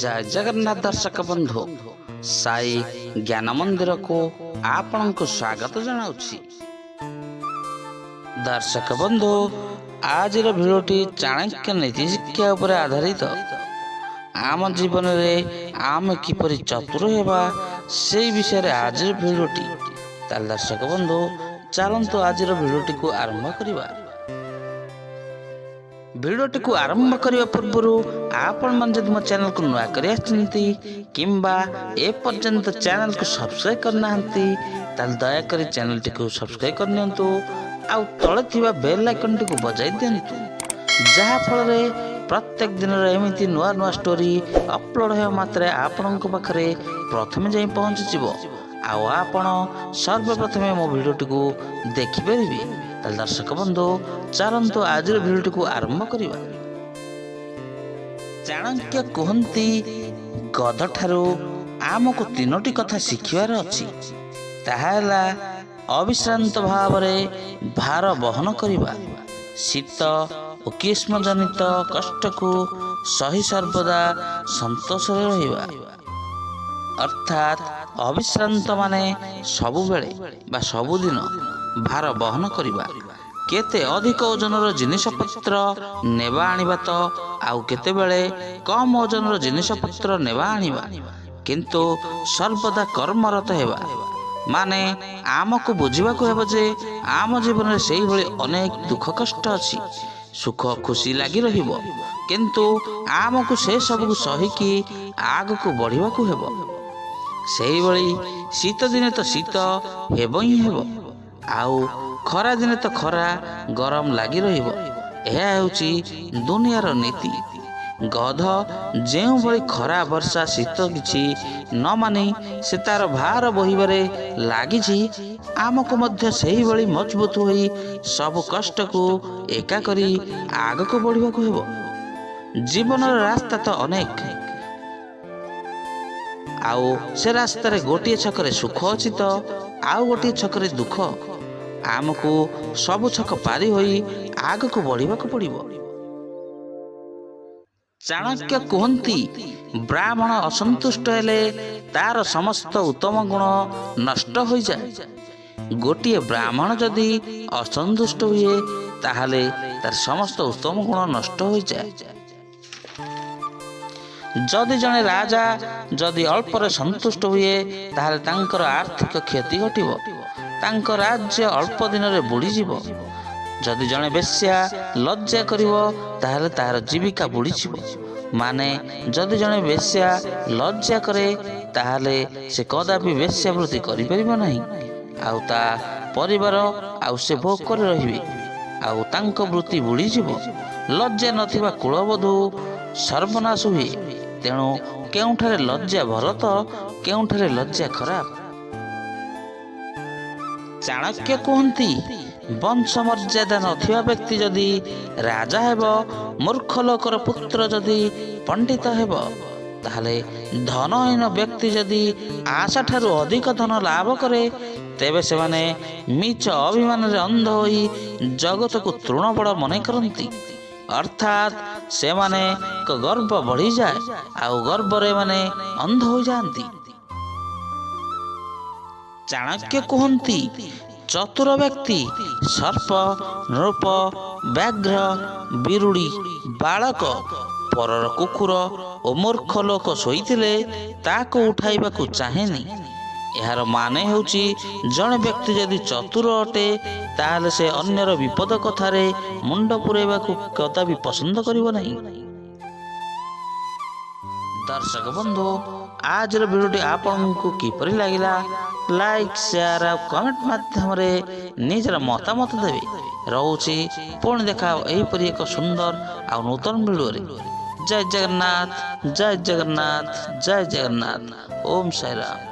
ଜୟ ଜଗନ୍ନାଥ ଦର୍ଶକ ବନ୍ଧୁ, ସାଇ ଜ୍ଞାନ ମନ୍ଦିରକୁ ଆପଣଙ୍କୁ ସ୍ୱାଗତ ଜଣାଉଛି। ଦର୍ଶକ ବନ୍ଧୁ, ଆଜିର ଭିଡ଼ିଓଟି ଚାଣକ୍ୟ ନୀତି ଶିକ୍ଷା ଉପରେ ଆଧାରିତ। ଆମ ଜୀବନରେ ଆମେ କିପରି ଚତୁର ହେବା, ସେଇ ବିଷୟରେ ଆଜିର ଭିଡ଼ିଓଟି। ତାହେଲେ ଦର୍ଶକ ବନ୍ଧୁ, ଚାଲନ୍ତୁ ଆଜିର ଭିଡ଼ିଓଟିକୁ ଆରମ୍ଭ କରିବା। ଭିଡ଼ିଓଟିକୁ ଆରମ୍ଭ କରିବା ପୂର୍ବରୁ ଆପଣମାନେ ଯଦି ମୋ ଚ୍ୟାନେଲକୁ ନୂଆ କରି ଆସିଛନ୍ତି କିମ୍ବା ଏପର୍ଯ୍ୟନ୍ତ ଚ୍ୟାନେଲକୁ ସବସ୍କ୍ରାଇବ୍ କରିନାହାନ୍ତି, ତାହେଲେ ଦୟାକରି ଚ୍ୟାନେଲଟିକୁ ସବସ୍କ୍ରାଇବ୍ କରିନିଅନ୍ତୁ ଆଉ ତଳେ ଥିବା ବେଲ୍ ଆଇକନ୍ଟିକୁ ବଜାଇ ଦିଅନ୍ତୁ, ଯାହାଫଳରେ ପ୍ରତ୍ୟେକ ଦିନର ଏମିତି ନୂଆ ନୂଆ ଷ୍ଟୋରି ଅପଲୋଡ଼ ହେବା ମାତ୍ରେ ଆପଣଙ୍କ ପାଖରେ ପ୍ରଥମେ ଯାଇ ପହଞ୍ଚିଯିବ ଆଉ ଆପଣ ସର୍ବପ୍ରଥମେ ମୋ ଭିଡ଼ିଓଟିକୁ ଦେଖିପାରିବେ। ତାହେଲେ ଦର୍ଶକ ବନ୍ଧୁ, ଚାଲନ୍ତୁ ଆଜିର ଭିଡ଼ିଓଟିକୁ ଆରମ୍ଭ କରିବା। ଚାଣକ୍ୟ କୁହନ୍ତି, ଗଧଠାରୁ ଆମକୁ ତିନୋଟି କଥା ଶିଖିବାର ଅଛି। ତାହା ହେଲା ଅବିଶ୍ରାନ୍ତ ଭାବରେ ଭାର ବହନ କରିବା, ଶୀତ ଓ ଗ୍ରୀଷ୍ମଜନିତ କଷ୍ଟକୁ ସହି ସର୍ବଦା ସନ୍ତୋଷରେ ରହିବା। ଅର୍ଥାତ୍ ଅବିଶ୍ରାନ୍ତ ମାନେ ସବୁବେଳେ ବା ସବୁଦିନ ଭାର ବହନ କରିବା। କେତେ ଅଧିକ ଓଜନର ଜିନିଷପତ୍ର ନେବା ଆଣିବା ତ ଆଉ କେତେବେଳେ କମ୍ ଓଜନର ଜିନିଷପତ୍ର ନେବା ଆଣିବା, କିନ୍ତୁ ସର୍ବଦା କର୍ମରତ ହେବା। ମାନେ ଆମକୁ ବୁଝିବାକୁ ହେବ ଯେ ଆମ ଜୀବନରେ ସେଇଭଳି ଅନେକ ଦୁଃଖ କଷ୍ଟ ଅଛି, ସୁଖ ଖୁସି ଲାଗି ରହିବ, କିନ୍ତୁ ଆମକୁ ସେସବୁକୁ ସହିକି ଆଗକୁ ବଢ଼ିବାକୁ ହେବ। ସେଇଭଳି ଶୀତ ଦିନେ ତ ଶୀତ ହେବ ହିଁ ହେବ, ଆଉ ଖରା ଦିନେ ତ ଖରା ଗରମ ଲାଗି ରହିବ। ଏହା ହେଉଛି ଦୁନିଆର ନୀତି। ଗଧ ଯେଉଁଭଳି ଖରା, ବର୍ଷା, ଶୀତ କିଛି ନ ମାନି ସେ ତାର ଭାର ବୋହିବାରେ ଲାଗିଛି, ଆମକୁ ମଧ୍ୟ ସେଇଭଳି ମଜବୁତ ହୋଇ ସବୁ କଷ୍ଟକୁ ଏକା କରି ଆଗକୁ ବଢ଼ିବାକୁ ହେବ। ଜୀବନର ରାସ୍ତା ତ ଅନେକ, ଆଉ ସେ ରାସ୍ତାରେ ଗୋଟିଏ ଛକରେ ସୁଖ ଅଛି ତ ଆଉ ଗୋଟିଏ ଛକରେ ଦୁଃଖ। ଆମକୁ ସବୁ ଛକ ପାରି ହୋଇ ଆଗକୁ ବଢ଼ିବାକୁ ପଡ଼ିବ। ଚାଣକ୍ୟ କୁହନ୍ତି, ବ୍ରାହ୍ମଣ ଅସନ୍ତୁଷ୍ଟ ହେଲେ ତାର ସମସ୍ତ ଉତ୍ତମ ଗୁଣ ନଷ୍ଟ ହୋଇଯାଏ। ଗୋଟିଏ ବ୍ରାହ୍ମଣ ଯଦି ଅସନ୍ତୁଷ୍ଟ ହୁଏ, ତାହେଲେ ତାର ସମସ୍ତ ଉତ୍ତମ ଗୁଣ ନଷ୍ଟ ହୋଇଯାଏ। ଯଦି ଜଣେ ରାଜା ଯଦି ଅଳ୍ପରେ ସନ୍ତୁଷ୍ଟ ହୁଏ, ତାହେଲେ ତାଙ୍କର ଆର୍ଥିକ କ୍ଷତି ଘଟିବ, ତାଙ୍କ ରାଜ୍ୟ ଅଳ୍ପ ଦିନରେ ବୁଡ଼ିଯିବ। ଯଦି ଜଣେ ବେଶ୍ୟା ଲଜ୍ଜା କରିବ, ତାହେଲେ ତାହାର ଜୀବିକା ବୁଡ଼ିଯିବ। ମାନେ ଯଦି ଜଣେ ବେଶ୍ୟା ଲଜ୍ଜା କରେ, ତାହେଲେ ସେ କଦାପି ବେଶ୍ୟାବୃତ୍ତି କରିପାରିବ ନାହିଁ, ଆଉ ତା ପରିବାର ଆଉ ସେ ଭୋକରେ ରହିବେ ଆଉ ତାଙ୍କ ବୃତ୍ତି ବୁଡ଼ିଯିବ। ଲଜ୍ଜା ନଥିବା କୁଳବଧୂ ସର୍ବନାଶ ହୁଏ। ତେଣୁ କେଉଁଠାରେ ଲଜ୍ଜା ଭଲ ତ କେଉଁଠାରେ ଲଜ୍ଜା ଖରାପ। ଚାଣକ୍ୟ କୁହନ୍ତି, ବଂଶ ମର୍ଯ୍ୟାଦା ନଥିବା ବ୍ୟକ୍ତି ଯଦି ରାଜା ହେବ, ମୂର୍ଖ ଲୋକର ପୁତ୍ର ଯଦି ପଣ୍ଡିତ ହେବ, ତାହେଲେ ଧନହୀନ ବ୍ୟକ୍ତି ଯଦି ଆଶାଠାରୁ ଅଧିକ ଧନ ଲାଭ କରେ, ତେବେ ସେମାନେ ମିଛ ଅଭିମାନରେ ଅନ୍ଧ ହୋଇ ଜଗତକୁ ତୃଣବଳ ମନେ କରନ୍ତି। ଅର୍ଥାତ୍ ସେମାନଙ୍କ ଗର୍ବ ବଢ଼ିଯାଏ ଆଉ ଗର୍ବରେ ଏମାନେ ଅନ୍ଧ ହୋଇଯାଆନ୍ତି। ଚାଣକ୍ୟ କୁହନ୍ତି, ଚତୁର ବ୍ୟକ୍ତି ସର୍ପ, ନୃପ, ବ୍ୟାଘ୍ର, ବିରୁଡ଼ି, ବାଳକ, ପରର କୁକୁର ଓ ମୂର୍ଖ ଲୋକ ଶୋଇଥିଲେ ତାକୁ ଉଠାଇବାକୁ ଚାହେଁନି। ଏହାର ମାନେ ହେଉଛି, ଜଣେ ବ୍ୟକ୍ତି ଯଦି ଚତୁର ଅଟେ, ତାହେଲେ ସେ ଅନ୍ୟର ବିପଦ କଥାରେ ମୁଣ୍ଡ ପୁରାଇବାକୁ କଦାପି ପସନ୍ଦ କରିବ ନାହିଁ। ଦର୍ଶକ ବନ୍ଧୁ, ଆଜିର ଭିଡ଼ିଓଟି ଆପଣଙ୍କୁ କିପରି ଲାଗିଲା, ଲାଇକ୍, ସେୟାର ଆଉ କମେଣ୍ଟ ମାଧ୍ୟମରେ ନିଜର ମତାମତ ଦେବେ। ରହୁଛି, ପୁଣି ଦେଖା ହେବ ଏହିପରି ଏକ ସୁନ୍ଦର ଆଉ ନୂତନ ଭିଡ଼ିଓରେ। ଜୟ ଜଗନ୍ନାଥ, ଜୟ ଜଗନ୍ନାଥ, ଜୟ ଜଗନ୍ନାଥ। ଓମ୍ ସାଇରାମ।